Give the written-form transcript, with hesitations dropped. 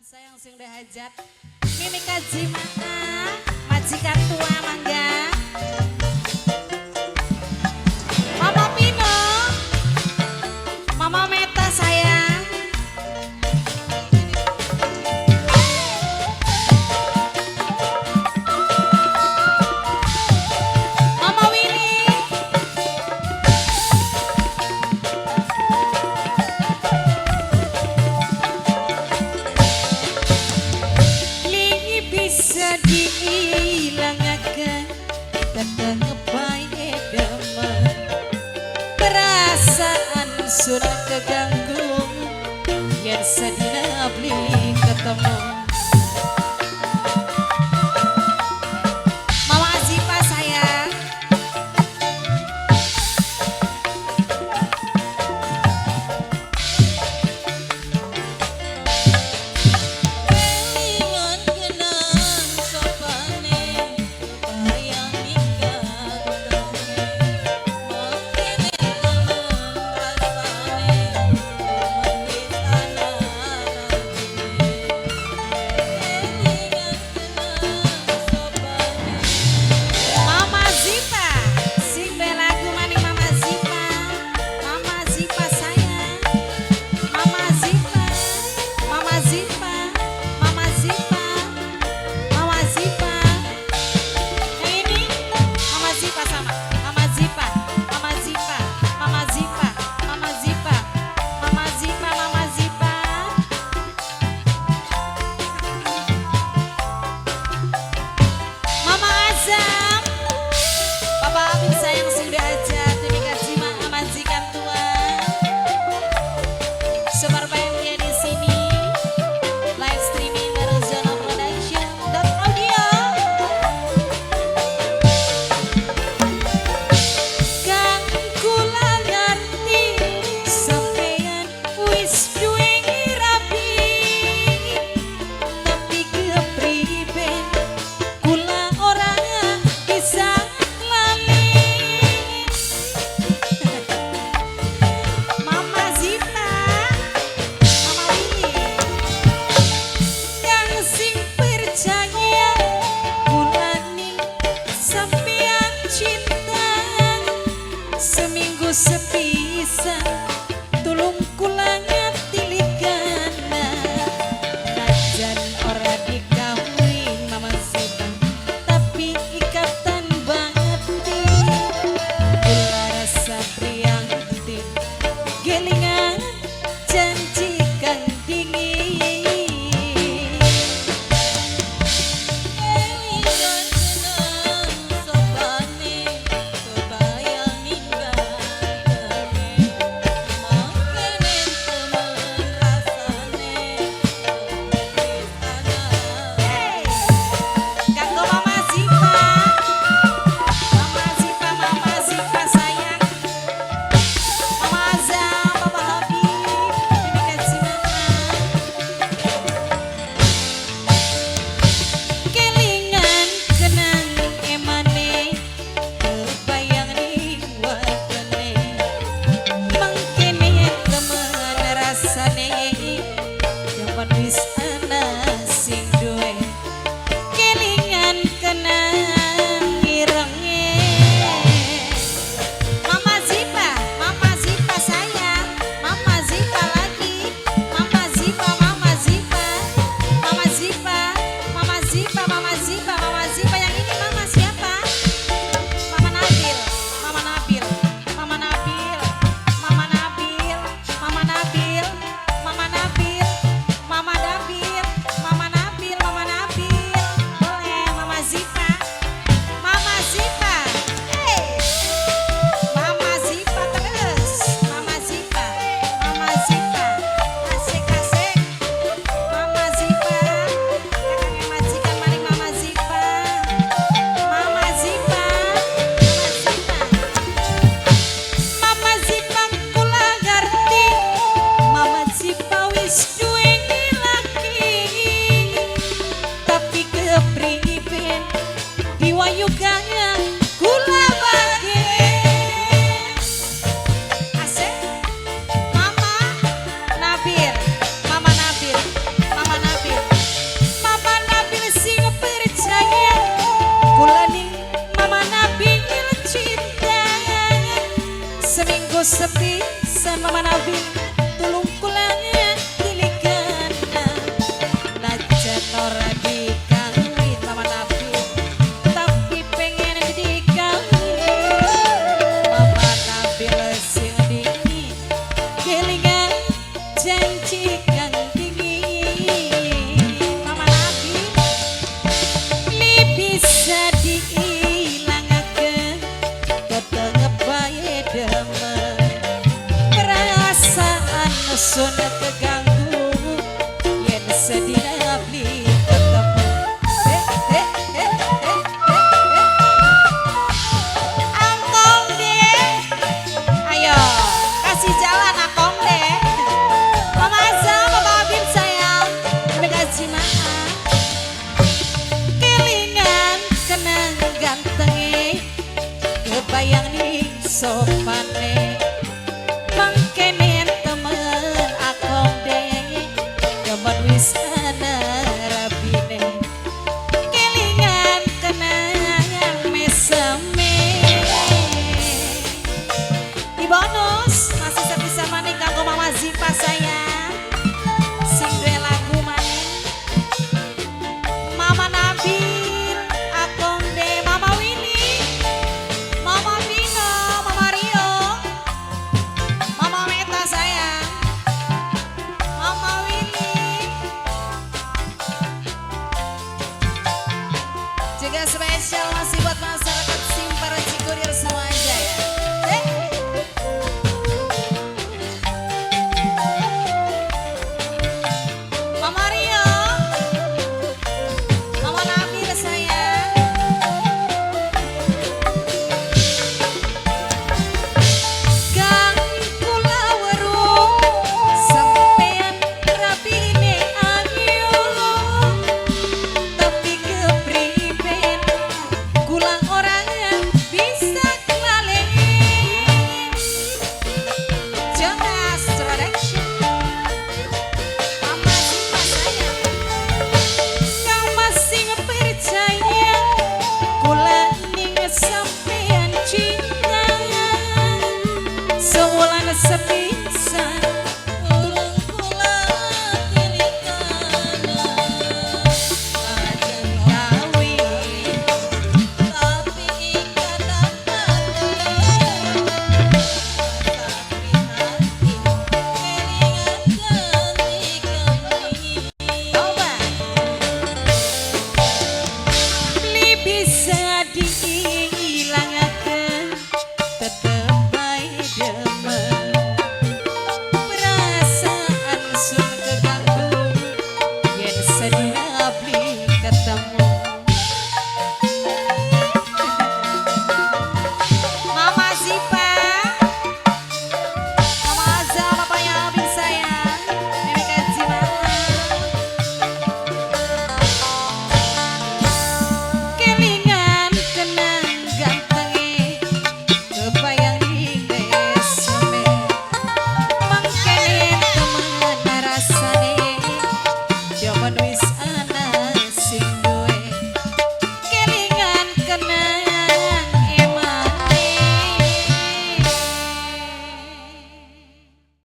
Sayang sing udah hajat. Mimi Kajimata, majikan tua mangga. Mama Pino, Mama Meta sayang. Mama Winnie. Li bisa dihilangaken teteng bae demen. Perasaan sudah keganggu yen sedina beli ketemu. Mama Azifa sayang. Kelingan kenang sapa. Sepisan, Mama Nabil, tulung kula tilikana. Najan ora dikawin Mama Nabil, tapi pengen dikawin. Mama Nabil sing dingin, kelingan janji kang tinggi. Mama Nabil li bisa diilangaken, tetep bae demen. Perasaan sun keganggu yen sedina beli ketemu. Eh eh eh eh eh eh. Angkong deh, ayo kasih jalan, Akong deh. Mama Azam, Mama Abim sayang, terima kasih, maaf. Kelingan kenang gantenge, kebayang nih sopane. Mangkene temen, Akong deh, demen wis ana.